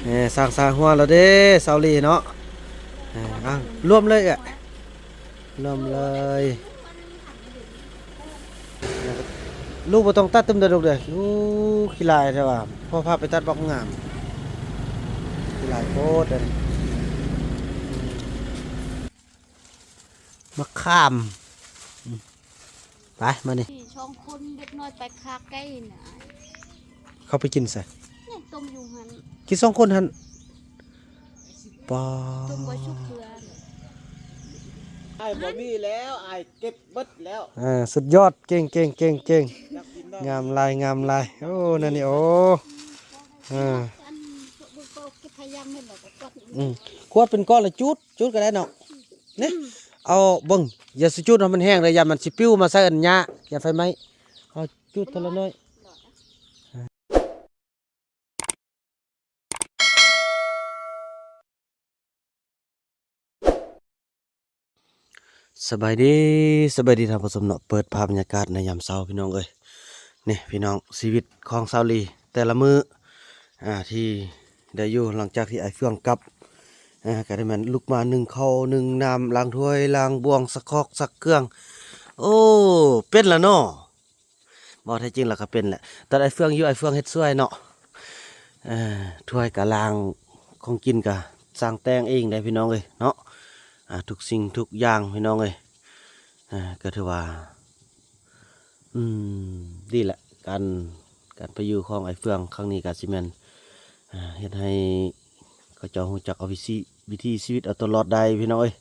ເອີ ສ້າງສາຫົວແລ້ວເດ້ ສາວລີເນາະ. ເອີ ເອົາລວມເລີຍເອື້ອຍ ລວມເລີຍ. ລູກບໍ່ຕ້ອງຕັດຕື່ມເດີລູກເດີ. ໂອ້ ຂີ້ຫຼາຍແທ້ວ່າ ພໍ່ພາໄປຕັດບັກງາມ. ຂີ້ຫຼາຍໂພດເດ້. ມະຂາມ. ໄປ ມານີ້ ສອງຄົນ ເດັກນ້ອຍໄປຄາໄກ່ນະ. ເຂົາໄປກິນໃສ? ນີ້ ຕົ້ມຢູ່ຫັ້ນ ກິນສອງຄົນຫັ້ນ. ປ້າ ຕົ້ມບໍ່ສຸກເທື່ອ. ອ້າຍບໍ່ມີແລ້ວ ອ້າຍເກັບເບິດແລ້ວ. ເອີ ສຸດຍອດ ເກັ່ງໆໆໆ. ງາມຫຼາຍ ງາມຫຼາຍ. ໂອ້ ນັ້ນນີ້ ໂອ້ ເອີ ອັນ ເກັບພະຍາງແມ່ນບໍ່? ອືມ ຂວດເປັນກ້ອນລະຈູດ ຈູດກໍໄດ້ເນາະ. ນີ້ ເອົາເບິ່ງ ຢ່າຊິຈູດໃຫ້ມັນແຮງເດີ ຢ້ານມັນຊິປິວມາໃສ່ອັນຫຍ້າ ຢ້ານໄຟໄໝ້. ເອົາຈູດເທື່ອລະໜ້ອຍ. ສະບາຍດີ ສະບາຍດີທ່ານຜູ້ຊົມເນາະ. ເປີດພາບບັນຍາກາດໃນຍາມເຊົ້າພີ່ນ້ອງເອີຍ. ນີ້ພີ່ນ້ອງ ຊີວິດຂອງສາວລີແຕ່ລະມື້ ອ່າ ທີ່ໄດ້ຢູ່ ຫຼັງຈາກທີ່ອ້າຍເຟືອງກັບ ອ່າ ກໍໄດ້ແມ່ນລຸກມາໜຶ້ງເຂົ້າໜຶ້ງນ້ຳ ລ້າງຖ້ວຍລ້າງບ່ວງ ຊັກຄອກຊັກເຄື່ອງ. ໂອ້ ເປັນລະເນາະ. ບໍ່ ແທ້ຈິງລະກໍເປັນແຫຼະ ຕອນອ້າຍເຟືອງຢູ່ ອ້າຍເຟືອງເຮັດຊ່ວຍເນາະ. ເອີ ຖ້ວຍກະລ້າງ ຂອງກິນກະສ້າງແຕ່ງເອງໄດ້ພີ່ນ້ອງເອີຍເນາະ. ອ່າ ທຸກສິ່ງທຸກຢ່າງພີ່ນ້ອງເອີຍ. ເອີ ກໍຖືວ່າ ອືມ ດີແຫຼະ ການ ການໄປຢູ່ຂອງອ້າຍເຟືອງຄັ້ງນີ້ກໍຊິແມ່ນ ອ່າ ເຮັດໃຫ້ເຂົາເຈົ້າຮູ້ຈັກເອົາວິ ວິຖີຊີວິດເອົາຕົວລອດໄດ້ພີ່ນ້ອງເອີຍ.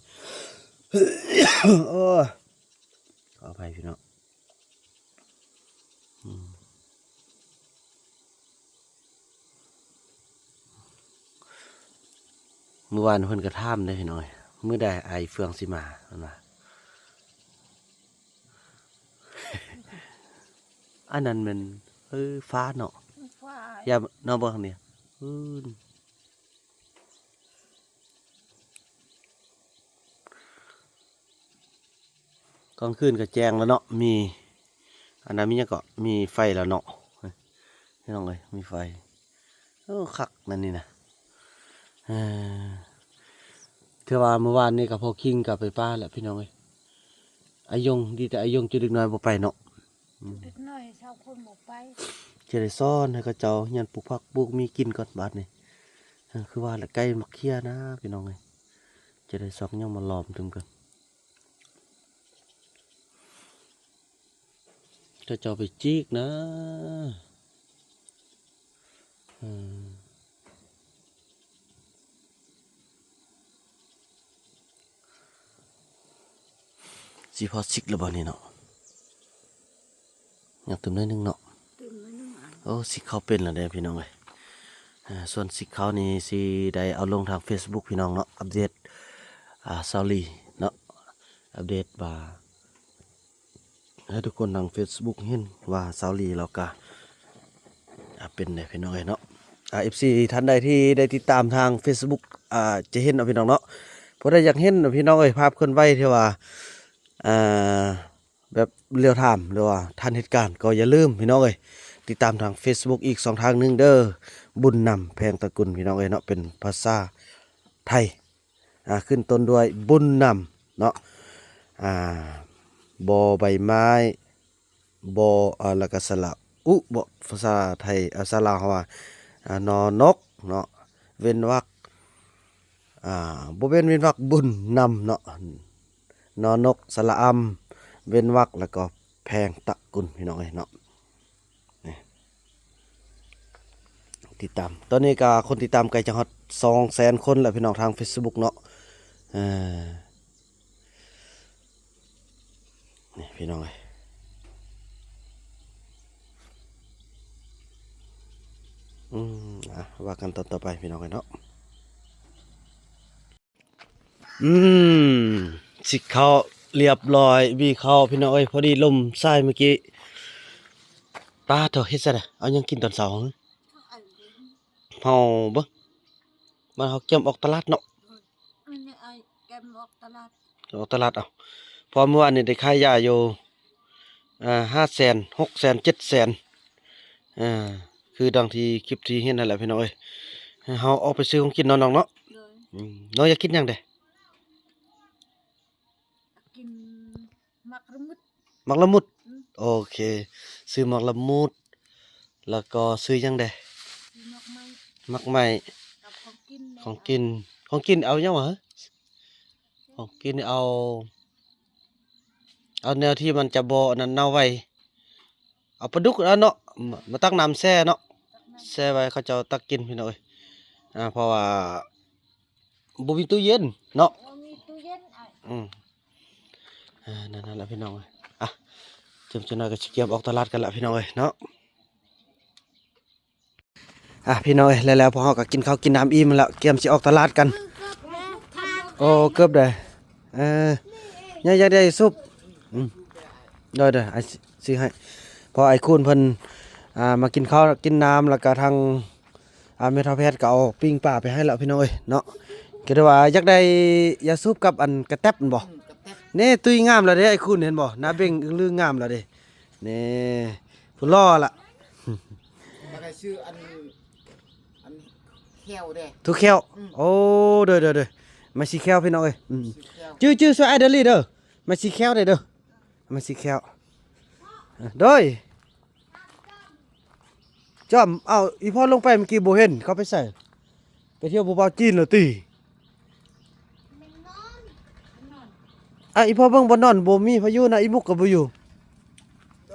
ໂອ້ ຂໍອະໄພພີ່ນ້ອງ. ອືມ ມື້ວານເພິ່ນກໍຖາມເດ້ພີ່ນ້ອງເອີຍ ມື້ໃດອ້າຍເຟືອງຊິມາ ເພິ່ນວ່າ. ອັນນັ້ນແມ່ນ ເອີ ຟ້າເນາະ ຟ້າ ຢ່າເນາະ ເບິ່ງນີ້ ອືມ. ກາງຄືນກໍແຈ້ງແລ້ວເນາະ ມີ ອັນນັ້ນມີຫຍັງເກາະ ມີໄຟແລ້ວເນາະ ພີ່ນ້ອງເອີຍ ມີໄຟ. ໂອ້ ຄັກນັ້ນນີ້ນະ. ເອີ ຖືວ່າມື້ວານນີ້ກໍພໍ່ຄິງກໍໄປປ່າແຫຼະພີ່ນ້ອງເອີຍ. ອາຍົງ ດີແຕ່ອາຍົງຈຸເດັກນ້ອຍບໍ່ໄປເນາະ. ອືມ ເດັກນ້ອຍຊາວຄົນບໍ່ໄປ. ຈະໄດ້ສອນໃຫ້ເຂົາເຈົ້າຮຽນປູກຜັກປູກມີກິນກ່ອນບາດນີ້. ເອີ ຄືວ່າລະ ໄກ່ມັກເຄຍນະພີ່ນ້ອງເອີຍ. ຈະໄດ້ຊອກຫຍັງມາລ້ອມຕື່ມກັນ. ເຂົາເຈົ້າໄປຈີກນະ. ເອີ ຊິພໍຊິກແລ້ວບໍ່ນີ້ເນາະ? ຍັງຕື່ມໜ້ອຍໜຶ່ງເນາະ. ຕື່ມໜ້ອຍໜຶ່ງ. ໂອ້ ຊິກເຂົ້າເປັນແລ້ວເດ້ພີ່ນ້ອງເອີຍ. ອ່າ ສ່ວນຊິກເຂົ້ານີ້ຊິໄດ້ເອົາລົງທາງເຟສບຸກພີ່ນ້ອງເນາະ ອັບເດດ ອ່າ ສາວລີເນາະ ອັບເດດວ່າ ໃຫ້ທຸກຄົນທາງເຟສບຸກເຫັນວ່າສາວລີລາວກະ ອ່າ ເປັນແດ່ພີ່ນ້ອງເອີຍເນາະ. ອ່າ ເອັຟຊີ ທ່ານໃດທີ່ໄດ້ຕິດຕາມທາງເຟສບຸກ ອ່າ ຈະເຫັນເນາະພີ່ນ້ອງເນາະ. ຜູ້ໃດຢາກເຫັນເນາະພີ່ນ້ອງເອີຍ ພາບເຄື່ອນໄຫວທີ່ວ່າ ອ່າ ແບບລຽວທາມ ຫຼືວ່າທັນເຫດການ ກໍຢ່າລືມພີ່ນ້ອງເອີຍ ຕິດຕາມທາງເຟສບຸກອີກຊ່ອງທາງໜຶ່ງເດີ ບຸນນຳ ແພງຕະກຸນ ພີ່ນ້ອງເອີຍເນາະ ເປັນພາສາໄທ. ອ່າ ຂຶ້ນຕົ້ນດ້ວຍບຸນນຳເນາະ ອ່າ ບໍ່ໃບໄມ້ ບໍ່ ອ່າ ແລ້ວກໍສະຫຼະອຸ ບໍ່ ພາສາໄທ ອ່າ ສະລາວເຮົາວ່າ ອ່າ ນອນົກເນາະ ເວັ້ນວັກ ອ່າ ບໍ່ແມ່ນເວັ້ນວັກ ບຸນນຳເນາະ ນອນົກ ສະຫຼະອຳ ເວັ້ນວັກ ແລ້ວກໍແພງຕະກຸນ ພີ່ນ້ອງເອີຍເນາະ. ນີ້ ຕິດຕາມ ຕອນນີ້ກໍຄົນຕິດຕາມໃກ້ຈະຮອດສອງແສນຄົນແລ້ວພີ່ນ້ອງ ທາງເຟສບຸກເນາະ. ເອີ ນີ້ພີ່ນ້ອງເອີຍ ອືມ ອ່ະ ວ່າກັນຕອນຕໍ່ໄປພີ່ນ້ອງເອີຍເນາະ. ອືມ ຊິກເຂົ້າລຽບຮ້ອຍ ຫວີເຂົ້າພີ່ນ້ອງເອີຍ. ພໍດີລົມສາຍມື້ກີ້ ປາໂທ້ ເຮັດຊັ້ນນະ ເອົາຫຍັງກິນຕອນເຊົ້າ? ເຮົາເບິ່ງ ບ້ານເຮົາກຽມອອກຕະຫຼາດເນາະ. ອືມ ອັນນີ້ອ້າຍກຽມອອກຕະຫຼາດ ອອກຕະຫຼາດເອົາ. ເພາະມື້ວານນີ້ໄດ້ຂາຍຢາຢູ່ ອ່າ ຫ້າແສນ ຫົກແສນ ເຈັດແສນ ອ່າ ຄືດັ່ງທີ່ຄລິບທີ່ເຫັນຫັ້ນແຫຼະພີ່ນ້ອງເອີຍ. ໃຫ້ເຮົາອອກໄປຊື້ຂອງກິນເນາະນ້ອງເນາະ. ໂດຍ. ອືມ ນ້ອງຢາກກິນຫຍັງເດ? ກິນໝາກລະມຸດ. ໝາກລະມຸດ. ອືມ ໂອເຄ ຊື້ໝາກລະມຸດ ແລ້ວກໍຊື້ຫຍັງເດ? ຊື້ໝາກໄມ້ ໝາກໄມ້ ກັບຂອງກິນແດ່. ຂອງກິນ ຂອງກິນເອົາຫຍັງຫວາ? ຂອງກິນເອົາ ເອົາແນວທີ່ມັນຈະບໍ່ອັນນັ້ນເນົ່າໄວ. ເອົາປາດຸກເອົາເນາະ ມາ ມາຕັກນ້ຳແຊ່ເນາະ ຕັກນ້ຳແຊ່ໄວ້ ເຂົາເຈົ້າຕັກກິນພີ່ນ້ອງເອີຍ. ອ່າ ເພາະວ່າບໍ່ມີຕູ້ເຢັນເນາະ ບໍ່ມີຕູ້ເຢັນອ້າຍ. ອືມ ອ່າ ນັ້ນ ນັ້ນລະພີ່ນ້ອງເອີຍ. ອ່ະ ເຕີມຈັກໜ້ອຍກໍຊິກຽມອອກຕະຫຼາດກັນລະພີ່ນ້ອງເອີຍເນາະ. ອ່ະ ພີ່ນ້ອງເອີຍ ແລ້ວ ແລ້ວພວກເຮົາກໍກິນເຂົ້າກິນນ້ຳອີ່ມແລ້ວ ກຽມຊິອອກຕະຫຼາດກັນ. ໂອ້ ເກີບເດ້. ເອີ ຍາກ ຢາກໄດ້ຊຸບ. ອືມ ໂດຍໆ ອ້າຍຊື້ໃຫ້ ເພາະອ້າຍຄູນເພິ່ນ ອ່າ ມາກິນເຂົ້າກິນນ້ຳ ແລ້ວກໍທາງ ອ່າ ແມ່ເຖົ້າແພດກໍເອົາປີ້ງປາໄປໃຫ້ແລ້ວພີ່ນ້ອງເອີຍເນາະ. ກໍໄດ້ວ່າຢາກໄດ້ຢາສູບກັບອັນກະແຕັບແມ່ນບໍ່? ອືມ ກະແຕັບ. ນີ້ຕຸ້ຍງາມແລ້ວເດ້ ອ້າຍຄູນເຫັນບໍ່? ໜ້າເບັ່ງອຶ່ງລືງາມແລ້ວເດ້. ນີ້ ຜູ້ຫຼໍ່ລະ ຢາກໄດ້ຊື່ອັນ ອັນແຂ້ວເດ້ ທຸແຂ້ວ. ອືມ ໂອ້ ໂດຍໆໆ ໄມ້ສີແຂ້ວພີ່ນ້ອງເອີຍ. ອືມ ສີແຂ້ວ ຈື່ ຈື່ຊ່ວຍອ້າຍເດີລີເດີ ໄມ້ສີແຂ້ວເດ້ເດີ ໄມ້ສີແຂ້ວ. ໂດຍ ຈ້ອມ ເອົ້າ ອີ່ພໍ່ລົງໄປເມື່ອກີ້ບໍ່ເຫັນ ເຂົາໄປໃສ? ໄປທ່ຽວຜູ້ບ່າວຈີນແລ້ວຕິ? ອ່ະ ອີ່ພໍ່ເບິ່ງບ່ອນນອນ ບໍ່ມີໃຜຢູ່ນະ ອີ່ມຸກກໍບໍ່ຢູ່. ນ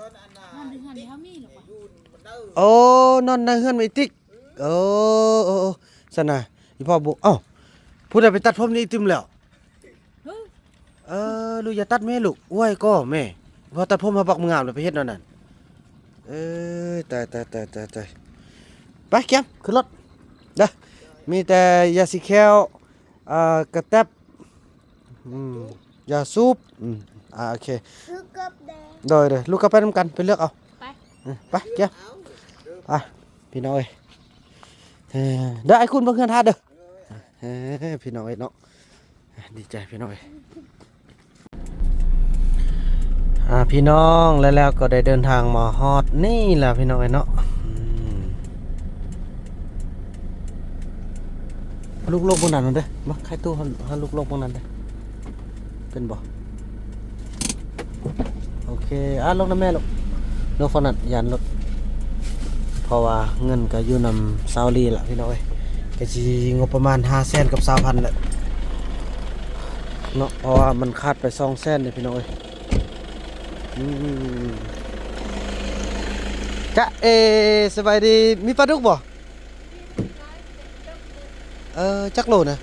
ອນໃນເຮືອນເຮົາມີແລ້ວບໍ່? ໂອ້ ນອນໃນເຮືອນແມ່ອີຕິກ. ໂອ້ ໂອ້ ໂອ້ ຊັ້ນນະ ອີ່ພໍ່ບໍ່ ເອົ້າ ຜູ້ໃດໄປຕັດຜົມນີ້ອີ່ຕິມແລ້ວ? ເອີ ລູກຢ່າຕັດແມ່ລູກ ອວຍກໍແມ່ ພໍຕັດຜົມໃຫ້ບັກງາມແລ້ວໄປເຮັດແນວນັ້ນ. ເອີຍ ຕາຍ ຕາຍ ຕາຍ ຕາຍ ຕາຍ. ໄປ ກຽມ ຂຶ້ນລົດເດີ ມີແຕ່ຢາສີແຂ້ວ ອ່າ ກະແຕັບ ອືມ ຢາສູບ ອືມ ອ່າ ໂອເຄ ລູກກັບແດງ ໂດຍ ໂດຍ ລູກກັບໄປນຳກັນ ໄປເລືອກເອົາ ໄປ ເອີ ໄປ ກຽມ ອ່າ ພີ່ນ້ອງເອີຍ ເອີ ເດີ ອ້າຍຄຸນເບິ່ງເຮືອນທ່າເດີ ເອີ ພີ່ນ້ອງເອີຍເນາະ. ດີໃຈພີ່ນ້ອງເອີຍ. ອ່າ ພີ່ນ້ອງ ແລ້ວ ແລ້ວກໍໄດ້ເດີນທາງມາຮອດນີ້ແລ້ວພີ່ນ້ອງເອີຍເນາະ. ອືມ ລູກລົງພວກນັ້ນເດີ ມາ ໄຂຕູ້ ຫາລູກລົງພວກນັ້ນເດີ ເປັນບໍ່? ໂອເຄ ອ່າ ລົງນຳແມ່ລູກ ລົງຝັ່ງນັ້ນ ຢ້ານລົດ ເພາະວ່າເງິນກໍຢູ່ນຳຊາວລີລະພີ່ນ້ອງເອີຍ ກໍຊິງົບປະມານຫ້າແສນກັບຊາວພັນແຫຼະເນາະ ເພາະວ່າມັນຂາດໄປສອງແສນເດ້ພີ່ນ້ອງເອີຍ. ອືມ ຈະເອ ສະບາຍດີ ມີປາດຸກບໍ່? ເອີ ຈັກໂລນະ?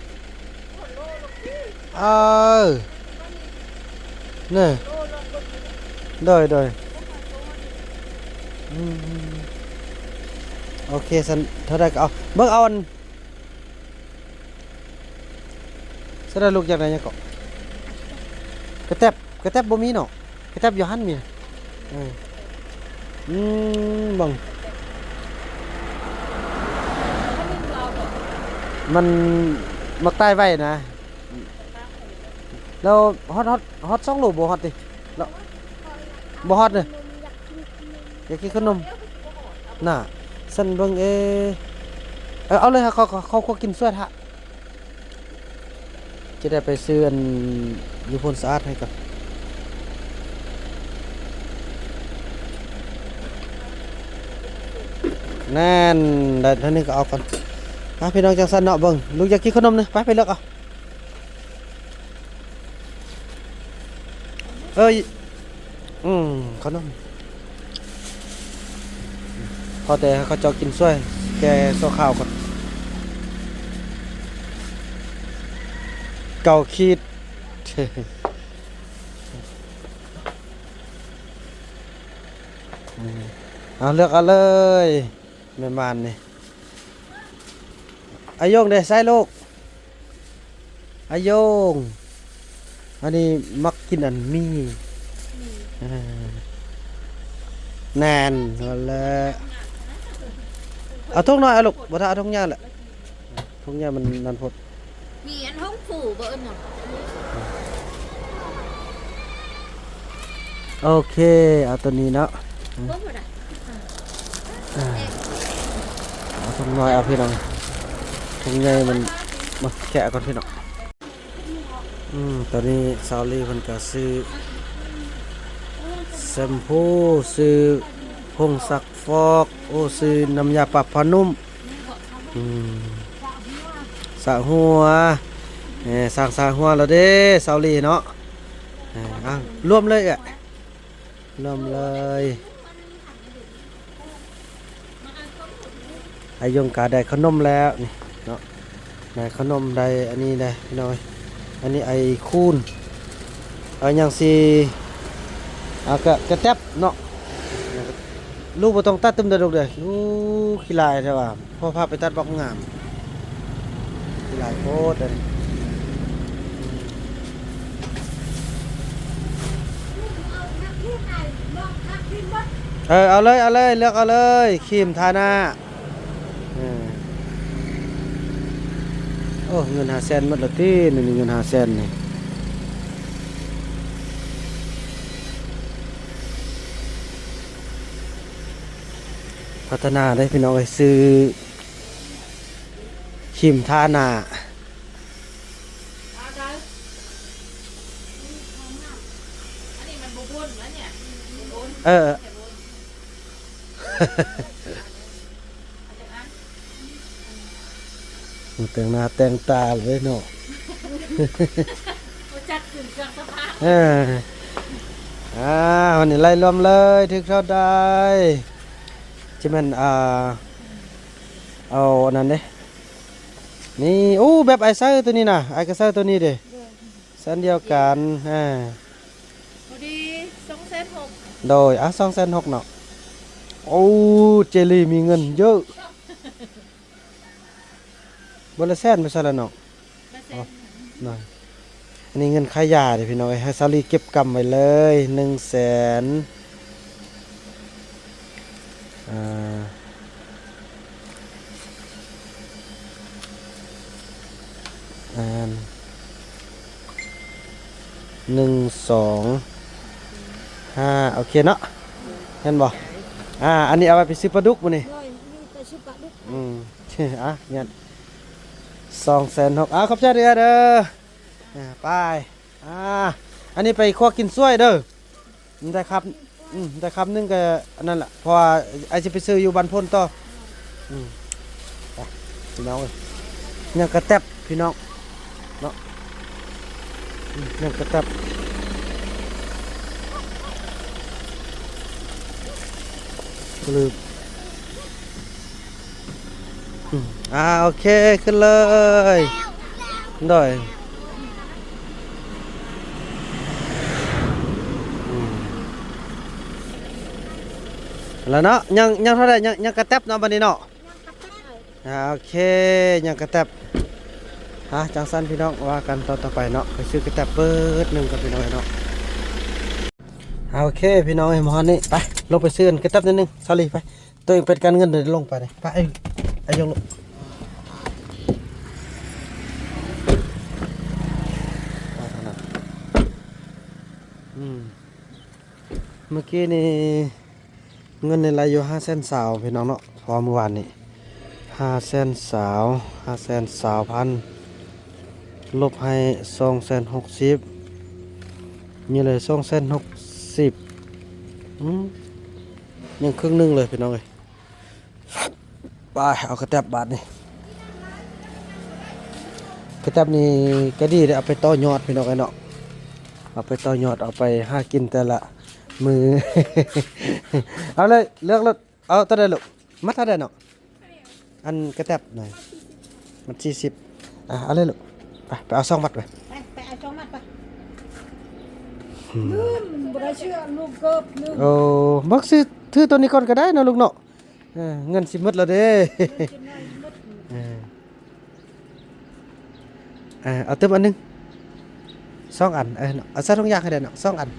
ເອີ ນີ້ ໂດຍ ໂດຍ ອືມ ໂອເຄ ຊັ້ນເທົ່າໃດກໍເອົາ ເບິ່ງເອົາອັນ ຊັ້ນລະລູກຢາກໄດ້ຫຍັງເກາະ? ກະແຕັບ ກະແຕັບບໍ່ມີເນາະ ກະແຕັບຢູ່ຫັ້ນມີ ເອີ ອືມ ເບິ່ງ ມັນມັກຕາຍໄວນະ ແລ້ວຮອດ ຮອດ ຮອດສອງໂລບໍ່? ຮອດຕິ ແລ້ວບໍ່ຮອດເດີ ຢາກກິນຂະໜົມນະ ຊັ້ນເບິ່ງ ເອ ເອີ ເອົາເລີຍ ເຂົາ ເຂົາ ເຂົາ ເຂົາກິນຊ່ວຍທະ ຈະໄດ້ໄປຊື້ອັນຢູ່ໂພນສະອາດໃຫ້ກ່ອນ ນັ້ນ ໄດ້ເທົ່ານີ້ກໍເອົາກ່ອນ ມາ ພີ່ນ້ອງ ຈັ່ງຊັ້ນເນາະ ເບິ່ງ ລູກຢາກກິນຂະໜົມນະ ໄປ ໄປເລືອກເອົາ ເອີຍ ອືມ ຂະໜົມ ພໍແຕ່ເຂົາເຈົ້າກິນຊ່ວຍ ແກ່ຊົ່ວຄາວກ່ອນ ເກົ້າຂີດ ເອົາ ເລືອກເອົາເລີຍ ແມ່ໝານນີ້ ອາຍົງເດ້ ໃສ່ລູກ ອາຍົງ ອັນນີ້ມັກກິນອັນໝີ່ ເອີ ແໜ່ນ ນັ້ນແຫຼະ ເອົາຖົງນ້ອຍເອົາລູກ ບໍ່ຖ້າເອົາຖົງໃຫຍ່ແຫຼະ ຖົງໃຫຍ່ມັນນັ້ນໂພດ ມີອັນຖົງຟູບໍ່ເອີ້ນຫຍັງ ໂອເຄ ເອົາໂຕນີ້ເນາະ ອືມ ເບິ່ງບໍ່ໄດ້ ອ່າ ເອົາຖົງນ້ອຍເອົາພີ່ນ້ອງ ຂອງໃຫຍ່ມັນ ມາແກະກ່ອນພີ່ນ້ອງ. ອືມ ຕອນນີ້ສາວລີເພິ່ນກະຊື້ແຊມພູ ຊື້ຜົງຊັກຟອກ ໂອ້ ຊື້ນ້ຳຢາປະຜ້ານຸ້ມ ອືມ ສະຫົວ ເອີ ສ້າງສະຫົວແລ້ວເດ້ສາວລີເນາະ. ເອີ ເອົາລວມເລີຍເອື້ອຍ ລວມເລີຍ. ອາຍົງກະໄດ້ຂະໜົມແລ້ວນີ້ເນາະ ໄດ້ຂະໜົມ ໄດ້ອັນນີ້ແດ່ພີ່ນ້ອງເອີຍ. ອັນນີ້ໄອ້ຄູນ ເອົາຫຍັງຊິ ເອົາກະ ກະແຕັບເນາະ. ລູກບໍ່ຕ້ອງຕັດຕື່ມເດີລູກເດີ. ໂອ້ ຂີ້ຫຼາຍແທ້ວ່າ ພໍ່ພາໄປຕັດບັກງາມ ຫຼາຍໂພດເດ້. ເອີ ເອົາເລີຍ ເອົາເລີຍ ເລືອກເອົາເລີຍ ຄຣີມທາໜ້າ. ເອີ ໂອ້ ເງິນຫ້າແສນໝົດແລ້ວຕິ ນີ້ເງິນຫ້າແສນນີ້. ພັດທະນາເດ້ພີ່ນ້ອງເອີຍ ຊື້ຄຣີມທາໜ້າ. ເອີ ແຕ່ງໜ້າແຕ່ງຕາເລີຍເນາະ ບໍ່ຈັກຂຶ້ນເຄື່ອງສຳອາງ. ເອີ ອ່າ ວັນນີ້ໄລ່ລວມເລີຍ ຖືກເທົ່າໃດ? ຊິແມ່ນ ອ່າ ເອົາອັນນັ້ນເດ້ ນີ້. ໂອ້ ແບບອ້າຍໃສ່ໂຕນີ້ນະ ອ້າຍກໍໃສ່ໂຕນີ້ເດ້ ໂດຍ ຊັ້ນດຽວກັນ ເອີ ພໍດີ ສອງແສນຫົກ. ໂດຍ ອ່ະ ສອງແສນຫົກເນາະ. ໂອ້ ເຈລີມີເງິນເຍີະ ເບິດລະແສນໄປຊະລະເນາະ. ເບິດແສນ. ໂອ້ ໜ້ອຍ ອັນນີ້ເງິນຂາຍຢາເດ້ພີ່ນ້ອງເອີຍ ໃຫ້ສາວລີເກັບກຳໄວ້ເລີຍ ໜຶ່ງແສນ ອ່າ ອ່າ ໜຶ່ງ ສອງ ຫ້າ ໂອເຄເນາະ ແມ່ນບໍ່? ອ່າ ອັນນີ້ເອົາໄວ້ໄປຊື້ປາດຸກມື້ນີ້. ໂດຍ ໄປຊື້ປາດຸກ. ອືມ ອ່ະ ແມ່ນ ສອງແສນຫົກ. ອ່າ ຂອບໃຈເດີ້ ເດີ້. ອ່າ ໄປ ອ່າ ອັນນີ້ໄປຄົວກິນຊ່ວຍເດີ້. ໄດ້ຄັບ ອືມ ໄດ້ຄັບໜຶ່ງກໍອັນນັ້ນລະ ເພາະວ່າອ້າຍຊິໄປຊື້ຢູ່ບ້ານໂພນຕໍ່. ອືມ ໄປພີ່ນ້ອງເອີຍ ຍັງກະແຕັບພີ່ນ້ອງເນາະ ຍັງກະແຕັບ ລືມ. ອືມ ອ່າ ໂອເຄ ຂຶ້ນເລີຍ. ໂດຍ ອືມ ແລ້ວເນາະ ຍັງ ຍັງເທົ່າໃດ? ຍັງ ຍັງກະແຕັບເນາະ ບັດນີ້ເນາະ. ອ່າ ໂອເຄ ຍັງກະແຕັບ. ອ່າ ຈັ່ງຊັ້ນພີ່ນ້ອງ ວ່າກັນຕອນຕໍ່ໄປເນາະ ໄປຊື້ກະແຕັບເບີດໜຶ່ງກ່ອນພີ່ນ້ອງເນາະ. ອ່າ ໂອເຄ ພີ່ນ້ອງເອີຍ ມາຮອດນີ້ ໄປ ລົງໄປຊື້ອັນກະແຕັບໜ້ອຍໜຶ່ງ ສາວລີ ໄປ. ໂຕເອງເປັນການເງິນເດີ ລົງໄປເດ້ ໄປ ເອີ ໄປ ຍົກລົງ. ອືມ ເມື່ອກີ້ນີ້ເງິນນີ້ໄຫຼຢູ່ຫ້າແສນຊາວ ພີ່ນ້ອງເນາະ ເພາະວ່າມື້ວານນີ້ຫ້າແສນຊາວ ຫ້າແສນຊາວພັນ ລົບໃຫ້ສອງແສນຫົກສິບ ມີເລີຍສອງແສນຫົກສິບ. ອືມ ຍັງເຄິ່ງໜຶ່ງເລີຍ ພີ່ນ້ອງເອີຍ. ໄປ ເອົາກະແຕັບບາດນີ້ ກະແຕັບນີ້ກະດີເດ້ ເອົາໄປຕໍ່ຍອດ ພີ່ນ້ອງເອີຍເນາະ ເອົາໄປຕໍ່ຍອດ ເອົາໄປຫາກິນແຕ່ລະມື້. ເອົາເລີຍ ເລືອກໂລດ ເອົາໂຕໃດລູກ? ມັດເທົ່າໃດເນາະ? ອັນກະແຕັບນະ ມັດສີ່ສິບ. ອ່ະ ເອົາເລີຍລູກ ໄປ ໄປເອົາສອງມັດໄປ ໄປ ໄປເອົາສອງມັດໄປ. ອືມ ລືມ ບໍ່ໄດ້ເສື້ອລູກເກີບ ລືມ. ໂອ້ ບັກຊື້ ຖືໂຕນີ້ກ່ອນກໍໄດ້ເນາະລູກເນາະ. ເອີ ເງິນຊິໝົດແລ້ວເດ້. ເງິນຊິໝົດ. ເອີ ເອີ ເອົາຕື່ມອັນໜຶ່ງ ສອງອັນ. ເອີ ເອົາໃສ່ຖົງຢາງໃຫ້ແດ່ເນາະ ສອງອັນ.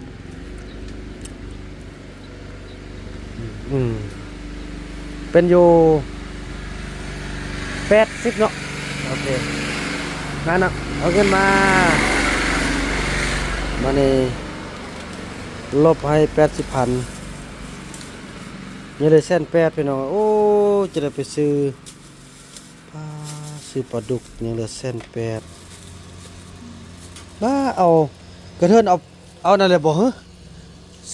ອືມ ເປັນຢູ່ແປດສິບເນາະ. ໂອເຄ ມາເນາະ ເອົາເງິນມາ ມານີ້ ລົບໃຫ້ແປດສິບພັນ ຍັງເຫຼືອແສນແປດ ພີ່ນ້ອງ. ໂອ້ ຈະໄດ້ໄປຊື້ ປາ ສ ຊື້ປາດຸກຍັງເຫຼືອແສນແປດ. ບ້າ ເອົາກະເທີນ ເອົາ ເອົານັ້ນແຫຼະບໍ່ເຮີ?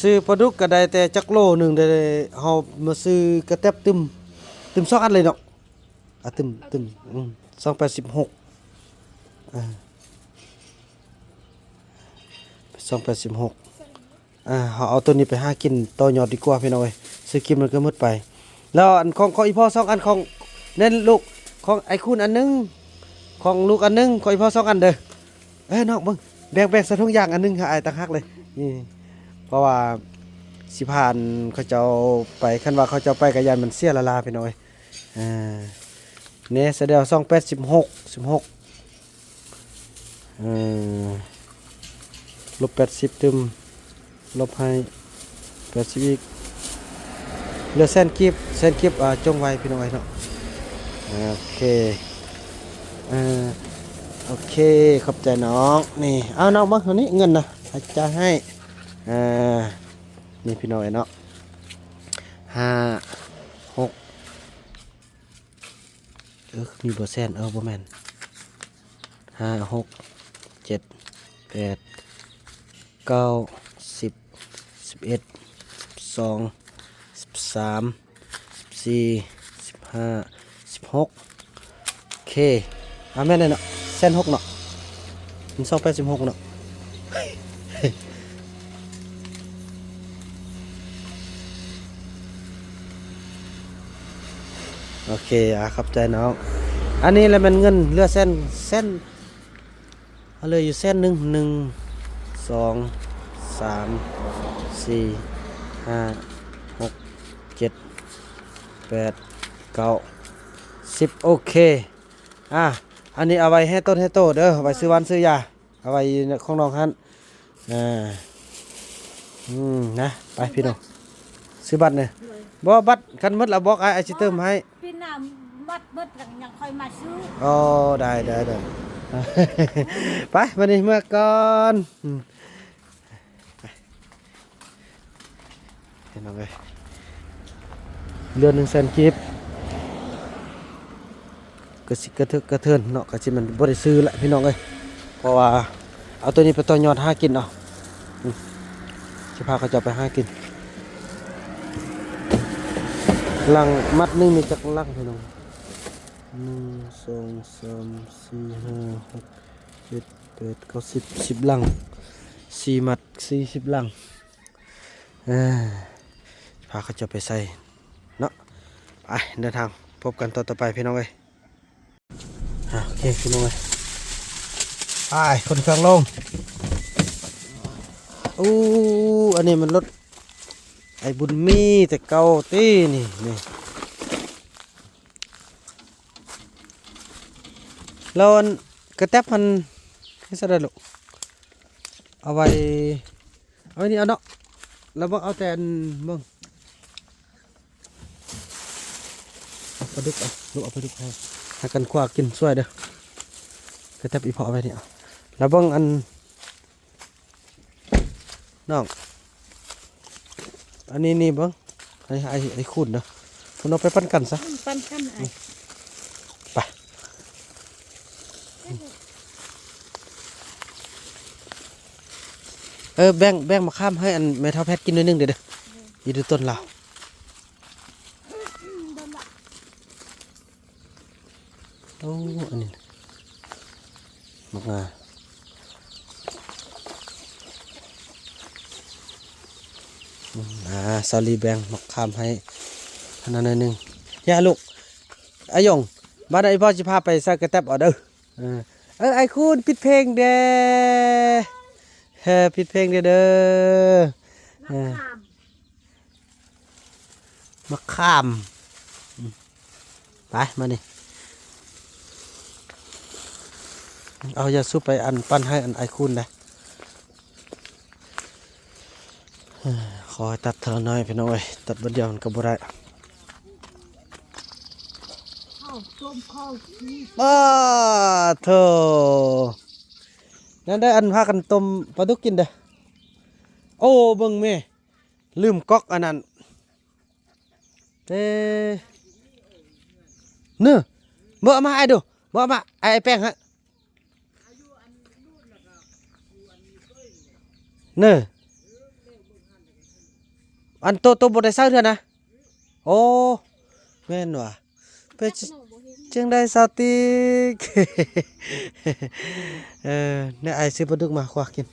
ຊື້ປາດຸກກະໄດ້ແຕ່ຈັກໂລໜຶ່ງ ໄດ້ ເຮົາມາຊື້ກະແຕັບຕື່ມ ຕື່ມສອງອັນເລີຍເນາະ. ອ່າ ຕື່ມ ຕື່ມ ອືມ ສອງແປດສິບຫົກ ອ່າ ສອງແປດສິບຫົກ. ອ່າ ເຮົາເອົາໂຕນີ້ໄປຫາກິນຕໍ່ຍອດດີກວ່າພີ່ນ້ອງເອີຍ ຊື້ກິນມັນກະໝົດໄປ. ແລ້ວອັນຂອງ ຂອງອີ່ພໍ່ສອງອັນ ຂອງແນ່ລູກ ຂອງອ້າຍຄູນອັນໜຶ່ງ ຂອງລູກອັນໜຶ່ງ ຂອງອີ່ພໍ່ສອງອັນເດີ. ເອີ ນ້ອງເບິ່ງ ແບ່ງ ແບ່ງໃສ່ຖົງຢາງອັນໜຶ່ງໃຫ້ອ້າຍຕ່າງຫາກເລີຍ ນີ້ ເພາະວ່າຊິພາເຂົາເຈົ້າໄປ ຄັນວ່າເຂົາເຈົ້າໄປກະຢ້ານມັນເສຍລະລາພີ່ນ້ອງເອີຍ. ອ່າ ແນ່ ສະແດວ ສອງແປດສິບຫົກ ສິບຫົກ ເອີ ລົບແປດສິບຕື່ມ ລົບໃຫ້ແປດສິບອີກ ເຫຼືອແສນກີບ ແສນກີບ ອ່າ ຈົ່ງໄວພີ່ນ້ອງເອີຍເນາະ. ໂອເຄ ເອີ ໂອເຄ ຂອບໃຈນ້ອງ. ນີ້ ເອົານ້ອງເບິ່ງເທົ່ານີ້ ເງິນນະ ໃຫ້ຈ່າຍໃຫ້ ເອີ ນີ້ພີ່ນ້ອງເອີຍເນາະ ຫ້າ ຫົກ ເອີ ມີບໍ່ແສນ ເອີ ບໍ່ແມ່ນ ຫ້າ ຫົກ ເຈັດ ແປດ ເກົ້າ ສິບ ສິບເອັດ ສິບສອງ ສິບສາມ ສິບສີ່ ສິບຫ້າ ສິບຫົກ. ໂອເຄ ອ່າ ແມ່ນແລ້ວເນາະ ແສນຫົກເນາະ ມັນສອງແປດສິບຫົກເນາະ. ໂອເຄ ອ່າ ຂອບໃຈນ້ອງ. ອັນນີ້ລະແມ່ນເງິນເຫຼືອແສນ ແສນ ເຫຼືອຢູ່ແສນໜຶ່ງ ໜຶ່ງ ສອງ ສາມ ສີ່ ຫ້າ ຫົກ ເຈັດ ແປດ ເກົ້າ ສິບ. ໂອເຄ ອ່າ ອັນນີ້ເອົາໄວ້ແຮ່ຕົນແຮ່ໂຕເດີ ໄວ້ຊື້ຫວານຊື້ຢາ ເອົາໄວ້ຂອງນ້ອງຫັ້ນ. ອ່າ ອືມ ນະ ໄປພີ່ນ້ອງ ຊື້ບັດນະ. ບໍ່ ບັດຄັນໝົດລະບອກອ້າຍ ອ້າຍຊິເຕີມໃຫ້. ປີໜ້າໝົດ ໝົດແລ້ວຍັງຄ່ອຍມາຊື້. ອໍ ໄດ້ ໄດ້ ໄດ້ ໄປ ບາດນີ້ເມືອກ່ອນ. ອືມ ພີ່ນ້ອງເອີຍ ເດືອນໜຶ່ງແສນກີບ ກະຊິກະເທີກະເທີນເນາະ ກະຊິແມ່ນບໍ່ໄດ້ຊື້ລະພີ່ນ້ອງເອີຍ ເພາະວ່າເອົາໂຕນີ້ໄປຕໍ່ຍອດຫາກິນເອົາ. ອືມ ຊິພາເຂົາເຈົ້າໄປຫາກິນ. ຫຼັງ ມັດໜຶ່ງມີຈັກຫຼັງພີ່ນ້ອງ? ໜຶ່ງ ສອງ ສາມ ສີ່ ຫ້າ ຫົກ ເຈັດ ແປດ ເກົ້າ ສິບ ສິບຫຼັງ ສີ່ມັດ ສີ່ສິບຫຼັງ. ເອີ ພາເຂົາເຈົ້າໄປໃສ່ເນາະ. ໄປ ເດີນທາງ ພົບກັນຕອນຕໍ່ໄປພີ່ນ້ອງເອີຍ. ອ່າ ໂອເຄພີ່ນ້ອງເອີຍ ໄປ ຂົນເຄື່ອງລົງ. ອູ້ ອັນນີ້ມັນລົດອ້າຍບຸນມີແຕ່ເກົ່າຕິນີ້ ນີ້. ແລ້ວອັນກະແຕັບຫັ້ນເຮັດຊະໃດລູກ? ເອົາໄວ້ ເອົາໄວ້ນີ້ເອົາເນາະ. ລະເບິ່ງເອົາແຕ່ອັນເບິ່ງ ເອົາປາດຸກ ເອົາລູກ ເອົາປາດຸກໃຫ້ ໃຫ້ກັນຄວ້າກິນຊ່ວຍເດີ. ກະແຕັບອີ່ພໍ່ໄວ້ນີ້ ລະເບິ່ງອັນ ນ້ອງ ອັນນີ້ນີ້ເບິ່ງ ໃຫ້ອ້າຍ ອ້າຍຄູນເດີ. ພຸ້ນເອົາໄປປັນກັນຊະ ອືມ ປັນກັນອ້າຍ ໄປ. ເອີ ແບ່ງ ແບ່ງໝາກຂາມໃຫ້ອັນແມ່ເຖົ້າແພັດກິນໜ້ອຍໜຶ່ງເດີ ເດີ ຢູ່ໃນຕົ້ນລາວ. ໂອ້ ອັນນີ້ໝາກງາ ອືມ ອ່າ ສາວລີແບ່ງໝາກຂາມໃຫ້ອັນນັ້ນໜ້ອຍໜຶ່ງ. ຢ່າລູກ ອາຍົງ ບາດນີ້ພໍ່ຊິພາໄປໃສ່ກະແຕັບເອົາເດີ. ເອີ ເອີ ອ້າຍຄູນ ປິດເພງແດ່ ເອີ ປິດເພງແດ່ເດີ. ເອີ ໝາກຂາມ ໝາກຂາມ ອືມ ໄປ ມານີ້ ເອົາຢາສູບໄປອັນ ປັ່ນໃຫ້ອັນອ້າຍຄູນໄດ໋. ເອີ ຂໍໃຫ້ຕັດເທື່ອລະໜ້ອຍພີ່ນ້ອງເອີຍ ຕັດບາດດຽວມັນກະບໍ່ໄດ້. ອ້າໂທ ນັ້ນໄດ໋ ອັນພາກັນຕົ້ມປາດຸກກິນເດີ. ໂອ້ ເບິ່ງແມ່ ລືມກອກອັນນັ້ນ ເອີ ເນີ ເບິ່ງເອົາມາໃຫ້ອ້າຍດູ. ບໍ່ມາ ອ້າຍແປ້ງຮະ ເນີ ອັນໂຕ ໂຕບໍ່ໄດ້ໃຊ້ເທື່ອນະ. ໂອ້ ແມ່ນຫວາ ເປັນຈັ່ງໃດສາວຕິກ? ເອີ ແນວອ້າຍຊື້ປາດຸກມາຄວັກກິນ.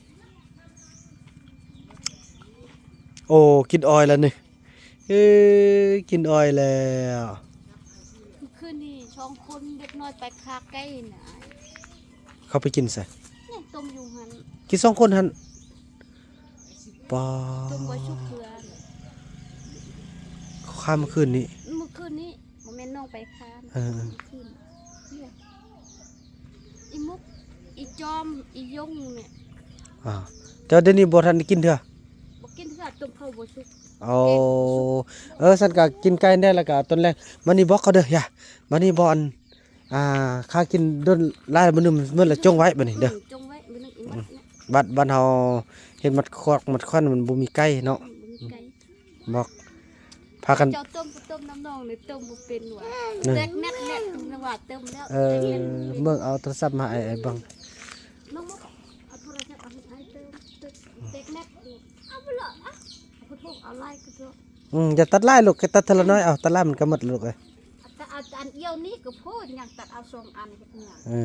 ໂອ້ ກິນອ້ອຍແລ້ວນີ້ ເອີ ກິນອ້ອຍແລ້ວ. ຄືນນີ້ສອງຄົນເດັກນ້ອຍໄປຄາໄກ່ນະ ເຂົາໄປກິນໃສ? ນີ້ຕົ້ມຢູ່ຫັ້ນ ກິນສອງຄົນຫັ້ນ. ປາ ຕົ້ມບໍ່ສຸກເທື່ອ ຂ້າມຄືນນີ້ ມື້ຄືນນີ້ ບໍ່ແມ່ນນ້ອງໄປຄານ ເອີ ຄືນນີ້ ອີມຸກ ອີຈອມ ອີຍົງນີ້. ອ່າ ແຕ່ດຽວນີ້ບໍ່ທັນໄດ້ກິນເທື່ອ ບໍ່ກິນເທື່ອ ຕົ້ມເຂົ້າບໍ່ສຸກ. ໂອ້ ເອີ ຊັ້ນກະກິນໄກ່ແດ່ ແລ້ວກະຕອນແລງ ມານີ້ບອກເຂົາເດີ ຢ່າ ມານີ້ບອກ ອັນ ອ່າ ຂ້າກິນດົນຫຼາຍ ມື້ໜຶ່ງໝົດລະ ຈົ່ງໄວ້ບາດນີ້ເດີ. ອືມ ຈົ່ງໄວ້ມື້ໜຶ່ງອີໝົດເນາະ. ບັດ ບັດເຮົາເຮັດມັດຄອກມັດຄວັນ ມັນບໍ່ມີໄກ່ເນາະ. ອືມ ບໍ່ມີໄກ່ ບອກ ພາກັນ ເຈົ້າຕົ້ມ ຕົ້ມນຳນ້ອງນີ້ ຕົ້ມບໍ່ເປັນຫວາ ແຕກແນັດແນັດ ວ່າຕົ້ມແລ້ວ. ເອີ ເບິ່ງ ເອົາໂທລະສັບມາໃຫ້ອ້າຍເບິ່ງ. ນ້ອງມກ ເອົາໂທລະສັບມາໃຫ້ອ້າຍເຕີມ ແຕກແນັດ. ເອົາບໍ່ລະ ອະ ຂໍໂທດ ເອົາຫຼາຍກະໂຕ. ອືມ ຢ່າຕັດຫຼາຍລູກ ແຄ່ຕັດເທື່ອລະໜ້ອຍ ເອົາ ຕັດຫຼາຍມັນກະໝົດລູກເອີຍ. ແຕ່ອັນ ອັນດຽວນີ້ກະໂພດ ຍັງຕັດເອົາສອງອັນເຮັດຫຍັງ? ເອີ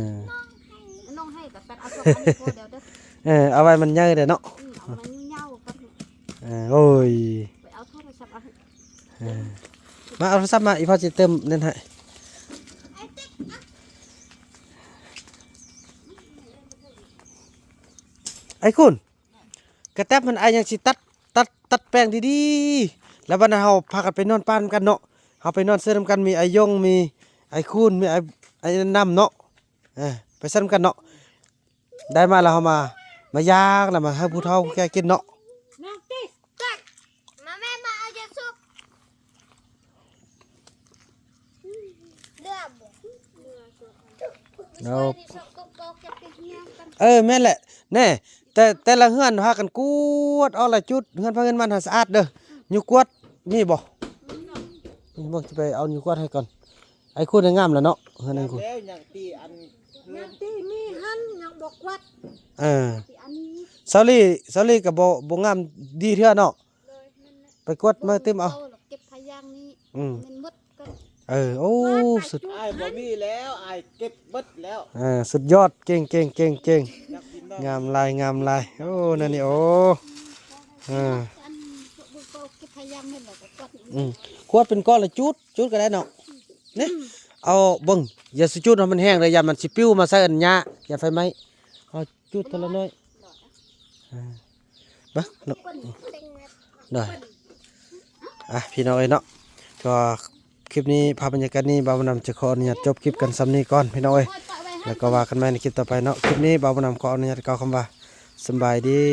ນ້ອງໃຫ້ກະຕັດເອົາສອງອັນພໍແລ້ວເດີ. ເອີ ເອົາໄວ້ມັນໃຫຍ່ເດີເນາະ. ອືມ ເອົາໄວ້ຍາວໆກັນ. ເອີ ໂອ້ຍ ໄປເອົາໂທລະສັບເອົາ. ເອີ ມາເອົາໂທລະສັບມາ ອີ່ພໍ່ຊິເຕີມເນັດໃຫ້. ອ້າຍຄູນ ກະແຕັບມັນ ອ້າຍຍັງຊິຕັດ ຕັດ ຕັດແປ້ງດີໆ ແລ້ວບັດນັ້ນເຮົາພາກັນໄປນອນປ່ານຳກັນເນາະ. ເຮົາໄປນອນເຊີນຳກັນ ມີອ້າຍຍົງ ມີອ້າຍຄູນ ມີອ້າຍ ອ້າຍນຳເນາະ. ເອີ ໄປຊັ້ນນຳກັນເນາະ. ໄດ້ມາແລ້ວເຮົາມາ ມາຍ່າງແລ້ວມາໃຫ້ຜູ້ເຖົ້າຜູ້ແກ່ກິນເນາະ. ມາແມ່ ມາເອົາຢາສູບ. ເຫຼືອບໍ່? ເອີ ແມ່ນແຫຼະ ແນ່ ແຕ່ ແຕ່ລະເຮືອນພາກັນກວດອອກລະຈຸດ ເຮືອນໃຜເຮືອນມັນໃຫ້ສະອາດເດີ. ຢູ່ກວດມີບໍ່? ນີ້ບໍ່ ຊິໄປເອົາຢູ່ກວດໃຫ້ກ່ອນ. ໄອ້ຄູນງາມແລ້ວເນາະ ເຮືອນໄອ້ຄູນ. ແລ້ວຍັງຕີອັນ ຍັງຕີມີຫັ້ນ ຍັງບໍ່ກວດ. ເອີ ສາວລີ ສາວລີກະບໍ່ ບໍ່ງາມດີເທື່ອເນາະ. ໂດຍ ແມ່ນແຫຼະ ໄປກວດມາຕື່ມເອົາ ເກັບພາຍາງນີ້. ອືມ ແມ່ນໝົດ. ເອີ ໂອ້ ສຸດ ອ້າຍບໍ່ມີແລ້ວ ອ້າຍເກັບເບິດແລ້ວ. ເອີ ສຸດຍອດ ເກັ່ງໆໆໆ ງາມຫຼາຍ ງາມຫຼາຍ. ໂອ້ ນັ້ນນີ້ ໂອ້ ເອີ ອັນເກັບພາຍາງແມ່ນແລ້ວກະກວດ. ອືມ ກວດເປັນກ້ອນລະຈູດ ຈູດກະໄດ້ເນາະ. ນີ້ ເອົາເບິ່ງ ຢ່າຊິຈູດໃຫ້ມັນແຮງເດີ ຢ້ານມັນຊິປິວມາໃສ່ອັນຫຍ້າ ຢ້ານໄຟໄໝ້. ເອົາຈູດເທື່ອລະໜ້ອຍ. ເອີ ມາເນາະ ໂດຍ ອ່ະ ພີ່ນ້ອງເອີຍເນາະ ກໍຄລິບນີ້ ພາບບັນຍາກາດນີ້ ບ່າວບຸນນຳຈະຂໍອະນຸຍາດຈົບຄລິບກັນສ່ຳນີ້ກ່ອນ ພີ່ນ້ອງເອີຍ ແລ້ວກໍວ່າກັນໃໝ່ໃນຄລິບຕໍ່ໄປເນາະ. ຄລິບນີ້ ບ່າວບຸນນຳຂໍອະນຸຍາດກ່າວຄຳວ່າ ສຳບາຍດີ.